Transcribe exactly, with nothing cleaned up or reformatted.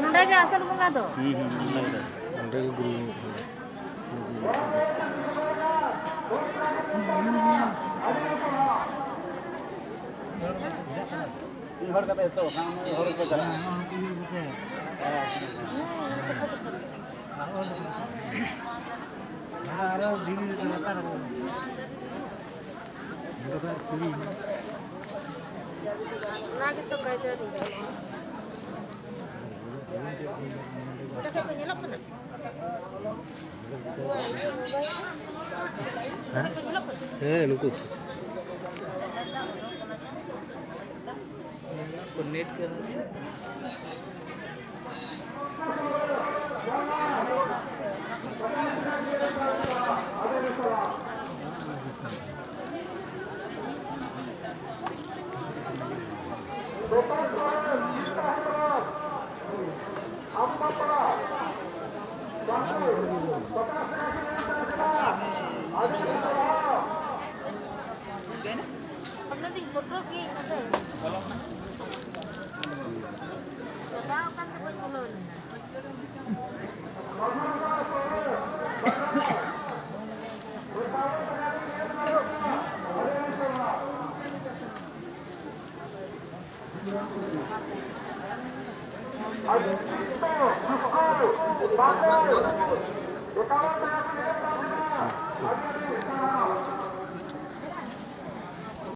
ᱱᱚᱰᱮ ᱜᱮ ᱟᱥᱚᱞ ᱵᱚᱸᱜᱟ ᱫᱚ᱾ ᱦᱩᱸ, ᱦᱩᱸ, ᱱᱚᱰᱮ ᱜᱮ᱾ ᱱᱚᱰᱮ ᱜᱮ ᱜᱩᱨᱩ᱾ ᱢᱤᱫ ᱦᱚᱲ ᱠᱟᱛᱮ ᱛᱚ, ᱦᱟᱸᱜ ᱩᱱᱤ ᱦᱚᱲ ᱠᱚ ᱪᱟᱞᱟᱜᱼᱟ᱾ ᱟᱨᱚ ᱫᱷᱤᱨᱤ ᱞᱟᱛᱟᱨ ᱨᱮ᱾ ᱚᱱᱟ ᱜᱮᱛᱚ ᱠᱟᱭᱫᱟ ᱫᱚ᱾ ᱚᱸᱰᱮ ᱠᱷᱚᱡ ᱠᱚ ᱧᱮᱞᱚᱜ ᱠᱟᱱᱟ? ᱦᱮᱸ? ᱦᱮᱸ, ᱱᱩᱠᱩ᱾ ᱱᱮᱴ ᱠᱟᱱᱟ᱾ ᱟᱯᱱᱟ ᱫᱤᱱ ᱯᱷᱳᱴᱳ ᱜᱮ ᱱᱚᱰᱮ᱾ ᱪᱟᱵᱟᱣ ᱟᱠᱟᱱ ᱛᱮ ᱵᱟᱹᱧ ᱵᱚᱞᱚ ᱞᱮᱱᱟ᱾